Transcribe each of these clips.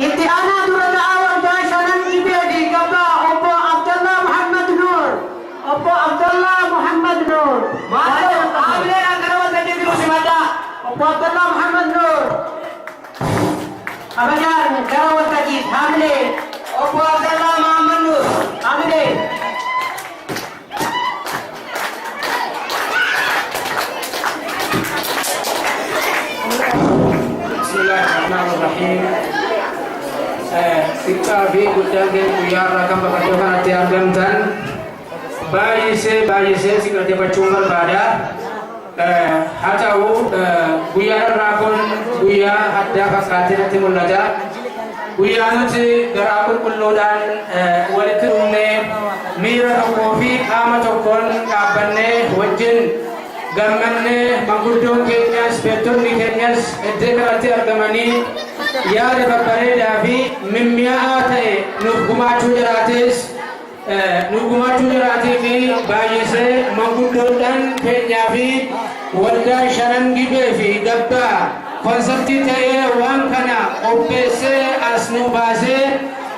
Itti aanaa dura ta'aa waldaa Shanan Gibee fi Gabbaa Obbo Abdallaa Muhammad Nuur. Obbo Abdallaa Muhammad Nuur. Maaloo haamileedhaan gara waltajjiitti nu simadhaa. Obbo Abdallaa Muhammad Nuur. Kabajaan gara waltajjiitti haamilee. Obbo Abdallaa Muhammad Nuur. Haamilee. Bismillahirrahmanirrahim. Xiqqaa fi guddaan keenya guyyaa irraa kan bakka iddoo kanatti argamtan baay'isee baay'isee si galateeffachuun barbaada. Haa ta'u, guyyaan irraa kun guyyaa addaa fakkaatee natti mul'ata. Guyyaa nuti garaa qulqulluudhaan walitti dhufnee, miira tokkoo fi qaama tokkoon dhaabbannee, wajjin gammannee, manguddoon keenyas beektonni keenyas iddoo kanatti argamanii yaada babbareedaa fi mimmi'aa'aa ta'e nuuf gumaachuu jiraatii fi baay'isee manguddoodhaan keenyaa fi waldaa Shanan Gibee fi Gabbaa konseptii ta'ee waan kana qopheessee as nu baasee,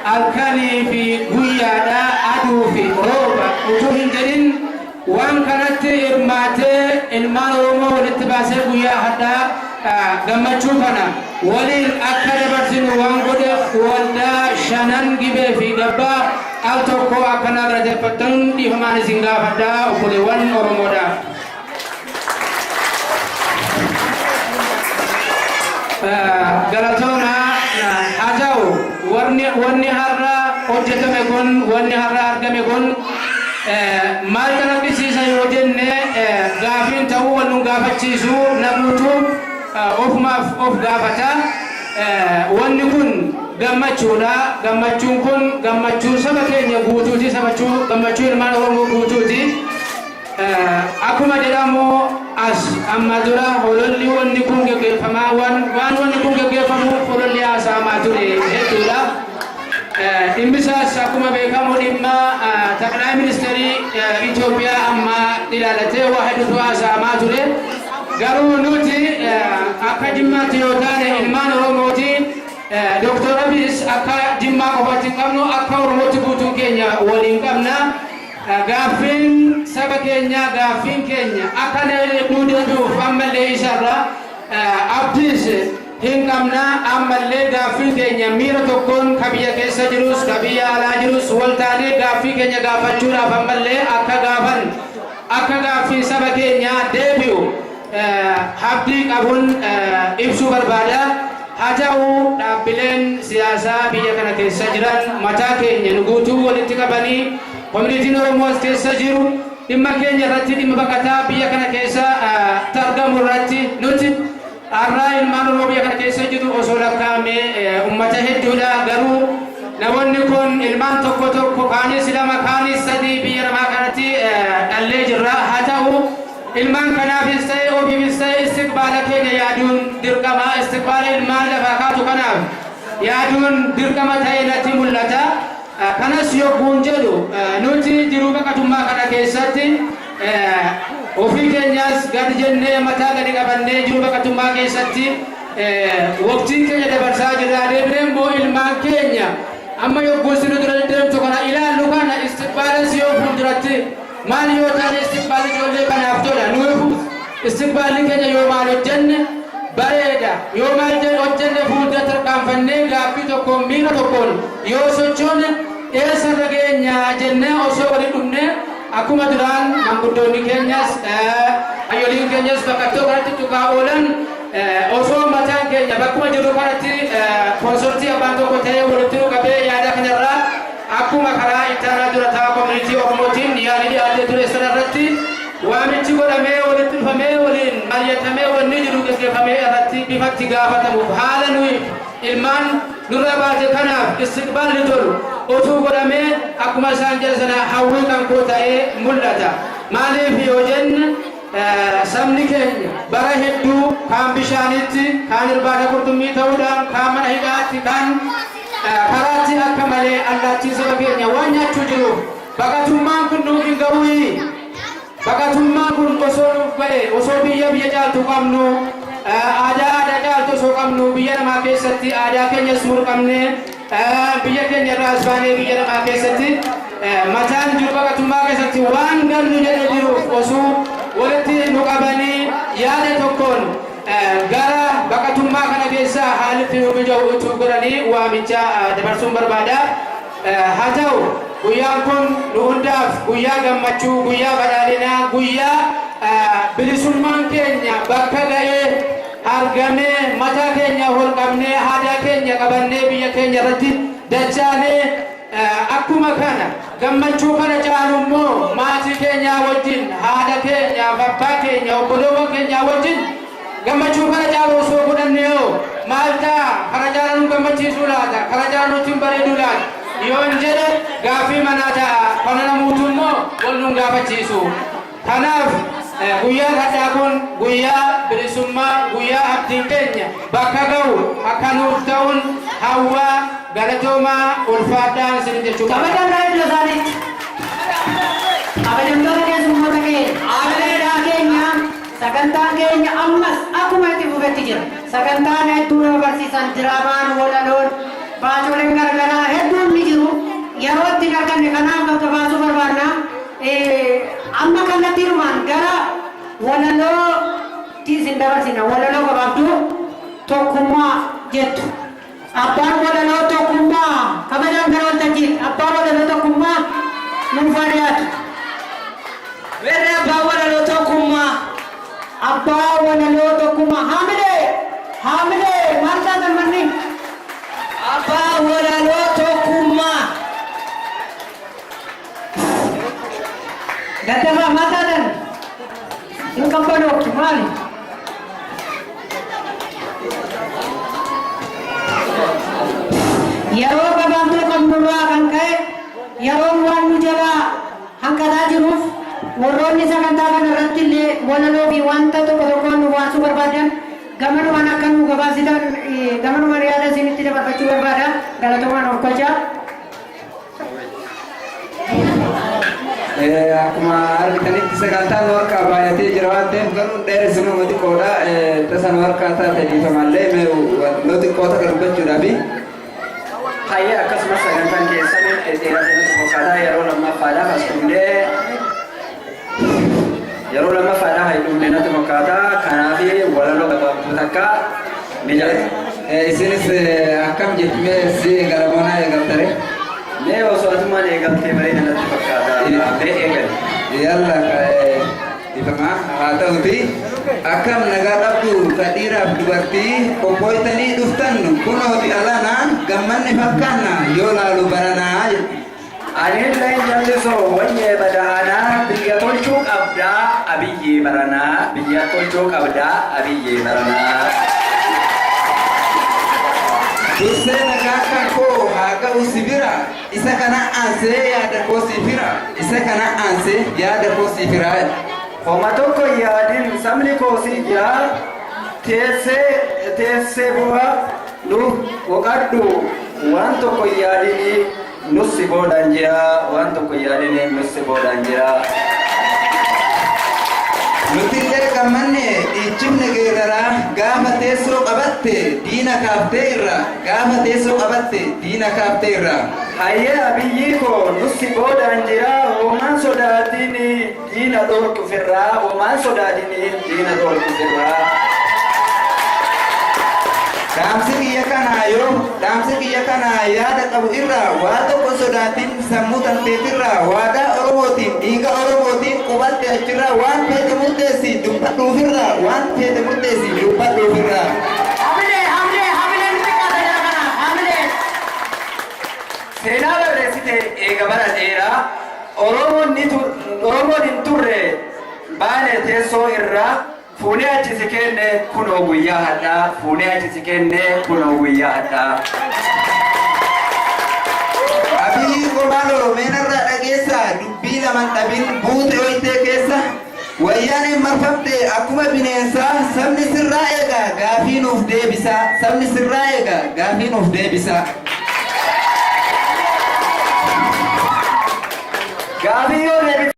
halkanii fi guyyaadha, aduu fi rooba utuu hin jedhin waan kanatti hirmaatee ilmaan Oromoo walitti baasee guyyaa hadhaa gammachuu kana waliin akka dabarsinu waan godheef, waldaa Shanan Gibee fi Gabbaa al tokko akkana galateeffattan dhiifamaan isin gaafadhaa, obboleewwan Oromoodhaaf. Galatooma. Haa ta'u, wanni har'a hojjetame kun, wanni har'a argame kun maal calaqqisiisa yoo jenne, gaafiin ta'uu wal nu gaafachiisu, namuutu ofumaaf of gaafata. Wanni kun gammachuudha. Gammachuun kun gammachuu saba keenya guutuuti, gammachuu ilmaan Oromoo guutuuti. Akkuma jedhamu, as amma dura hololli wanni kun geggeeffamaa waan wanni kun geggeeffamuuf hololli haasa'amaa ture hedduudha. Dhimmi isaas akkuma beekamu dhimma ጠቅላይ ministeerii Itoophiyaa amma ilaalatee waa hedduutu haasa'amaa ture. Garuu nuti akka Jimmaatti yoo taane, ilmaan Oromooti, Dooktor Abiyyis akka Jimmaa qofaatti hin qabnu, akka Oromootti guutuun keenya waliin qabna. Gaaffiin saba keenyaa, gaaffiin keenya akka nuu deebi'uuf ammallee isarra abdiis hin qabna. Ammallee gaaffiin keenya miira tokkoon ka biyya keessa jirus, ka biyya alaa jirus wal taanee gaaffii keenya gaafachuudhaaf ammallee akka gaafan, akka gaaffiin saba keenyaa deebi'u abdii qabuun ibsuu barbaada. Haa ta'u, dhaabbileen siyaasaa biyya kana keessa jiran mataa keenya nu guutuu walitti qabanii, koominitiin Oromoo as keessa jiru dhimma keenya irratti, dhimma baqataa biyya kana keessa argamu irratti, nuti har'aa ilmaan Oromoo biyya kana keessa jiru osoo lakkaa'ame ummata hedduudha. Garuu namoonni kun ilmaan tokko tokko, kaanis lama, kaanis sadii biyya namaa kanatti dhallee jirra. Haa ta'u, ilmaan kanaafis ta'e ofiifis ta'e istiqbaala keenya yaaduun dirqama. Istiqbaala ilmaan lafaa kaatu kanaaf yaaduun dirqama ta'e natti mul'ata. Kanas yogguun jedhu, nuti jiruu baqatummaa kana keessatti ofii keenyaas gadi jennee, mataa gadi qabannee jiruu baqatummaa keessatti waqtiin keenya dabarsaa jirra. Deebinee immoo ilmaan keenya amma yogguu isin dura deemtu kana ilaallu, kana istiqbaalas yoo fuulduratti maal yoo taane istiqbaalli ijoollee kanaaf tola, nuuf istiqbaalli keenya yoo maal hojjenne bareeda, yoo maal hojjenne fuuldura tarkaanfannee gaaffii tokkoon, miira tokkoon yoo sochoone eessarra geenya jennee osoo waliin dhufne, akkuma duraan manguddoonni keenyas hayyoliin keenyas bakka kanatti tuqaa oolan, osoo mataan keenya bakkuma jirru kanatti konsortii abbaan tokko ta'ee walitti nu qabee, yaada kanarraa akkuma karaa ittaanaa dura ta'a koominitii Oromootiin yaadni dhiyaatee ture sanarratti waamichi godhamee, walitti dhufamee, waliin mari'atamee, wanni jiru gaggeeffamee irratti bifatti gaafatamuuf haala nuyi ilmaan nurra baate kanaaf istiqbaalli tolu utuu godhamee, akkuma isaan jedhan sana hawwii kan koo ta'ee mul'ata. Maaliif yoo jenne, sabni keenya bara hedduu kaan bishaanitti, kaan irbaata qurxummii ta'uudhaan, kaan mana hidhaatti, kaan karaatti akka malee allaattiin saba keenya waan nyaachuu jiruuf, baqatummaan kun nuuf hin ga'uyi. Baqatummaan kun osoo nuuf ba'e, osoo biyya biyya caaltu qabnu Aadaa aadaa caaltu osoo qabnu biyya namaa keessatti aadaa keenyas murqabnee, biyya keenya irraa as baanee biyya namaa keessatti mataan jiru baqatummaa keessatti waan gallu jedhe jiruuf osoo walitti nu qabanii yaada tokkoon gara baqatummaa kana keessaa haalli nu mija'u utuu godhanii waamicha dabarsuun barbaada. Haa ta'u, guyyaan kun nu hundaaf guyyaa gammachuu, guyyaa badhaadhinaa, guyyaa bilisummaan keenya bakka ga'ee argamee mataa keenya ol qabnee, aadaa keenya qabannee, biyya keenya irratti dachaanee, akkuma kana gammachuu kana caalu immoo maatii keenya wajjin, haadha keenyaaf, abbaa keenya, obboloowwan keenya wajjin gammachuu kana caalu osoo godhanne yoo maal ta'a? Kana caala nu gammachiisuu laata? Kana caala nutti hin bareeduu laata yoon jedhe gaaffii manaa ta'a. Kana namuutu immoo wal nun gaafachiisu. Kanaaf guyyaan hadhaa kun guyyaa bilisummaa, guyyaa abdiin keenya bakka ga'u akka nuuf ta'uun hawwaa. Galatoomaa, ulfaadhaan isin jechuudha. Kabajamtoota iddoo isaaniitti. Kabajamtoota keessummoota keenya. Sagantaa keenya, sagantaan keenya ammas akkuma itti fufetti jira. Sagantaan hedduu nama barsiisan, diraamaan, walaloon, baacoleen garaagaraa hedduun ni jiru. Yeroo itti hin arganne, kanaaf gabaasuu barbaanna. Amma kallattiinumaan gara walalootti isin dabarsina. Walaloo gabaabduu "Tokkummaa" jettu. Abbaan walaloo "Tokkummaa" kabajaan gara waltajjii, abbaan walaloo "Tokkummaa" nuuf haa dhiyaatu. Weerree abbaa walaloo "Tokkummaa"? Abbaa walaloo "Tokkummaa", haamilee, haamilee, maal taatan manni? Abbaa walaloo "Tokkummaa". Gaddafaa, maal taatan? Hin qabbanooftu maali? Yeroo gabaabduu qabnurraa kan ka'e, yeroon waan nu jalaa hanqataa jiruuf, warroonni sagantaa kana irratti illee walaloo fi wanta tokko tokkoon nu baasuu barbaadan gamanumaan akka nu gabaasitan gamanumaan yaada isinitti dabarfachuu barbaada. Galatoomaan, of galchaa. Akkuma argitanitti sagantaan nu harkaa baay'atee jira waan ta'eef, garuu dheeressinu xiqqoodha. Tasa nu harkaa taate dhiifamallee nu xiqqoo takka dubbachuudhaafi. Hayyee, akkasumas sagantaan keessan dheeratee nutti fakkaata. Yeroo lammaffaadhaaf as dhufnee, yeroo lammaffaadhaaf as dhufnee natti fakkaata. Kanaaf walaloo gabaabduu takka ni jaalladha. Isinis akkam jettu? Si eegalamoonaa eegaltare? Mee osoo atumaan eegaltee bareeda natti fakkaata. Mee eegali. Yalla, dhiifama haa ta'uti. Akkam nagaa qabdu? Ka dhiiraaf dubartii qophooytanii dhuftan kunooti, alanaa gammanni fakkaanna yoo laalu baranaa. Anillee jallisoo wayyee badhaanaa, biyya tolchuu qabdaa Abiyyee baranaa, biyya tolchuu qabdaa Abiyyee baranaa. Dursee nagaa kan koo haa ga'u si bira, isa kana aansee yaada koo si fira, isa kana aansee yaada koo si fira. Homa tokko yaadin, sabni koo si jira, teessee teessee bu'a nu boqadhu, waan tokko yaadini nus si boodaan jira, waan tokko yaadini nus si boodaan jira. Nuti illee gammanne, dhiichifne geeraraa, gaafa teessoo qabatte diina kaaftee irra, gaafa teessoo qabatte diina kaaftee irra. Hayyee Abiyyii koo, nus si boodaan jira, homaan sodaatini diina dhorku firraa, homaan sodaatini diina dhorku firraa. Dhaamsi kiyya kanaa yoo dhaamsi kiyya kanaa yaada qabu irraa, waa tokko sodaatin sammuu tanteetirraa, waadaa Oromootiin, dhiiga Oromootiin qubatte achirraa, waan feete murteessi dubbadhuufirraa, waan feete murteessi dubbadhuufirraa. Hamilee, hamilee, hamilee nuti qaata jara kana, hamilee. Seenaa barreessite eega bara dheeraa, Oromoon ni Oromoon hin turre baane teessoo irraa, fuunee achi si kenne kunoo guyyaa hadhaa, fuunee achi si kenne kunoo guyyaa hadhaa. Abiyyi qomaaloo meenarraa dhageessa, dubbii laman dhabin buute oyitee keessa, wayyaaneen marfamte akkuma bineensaa, sabni sirraa eega gaafii nuuf deebisaa, sabni sirraa eega gaafii nuuf deebisaa. Gaafii yoo deebise.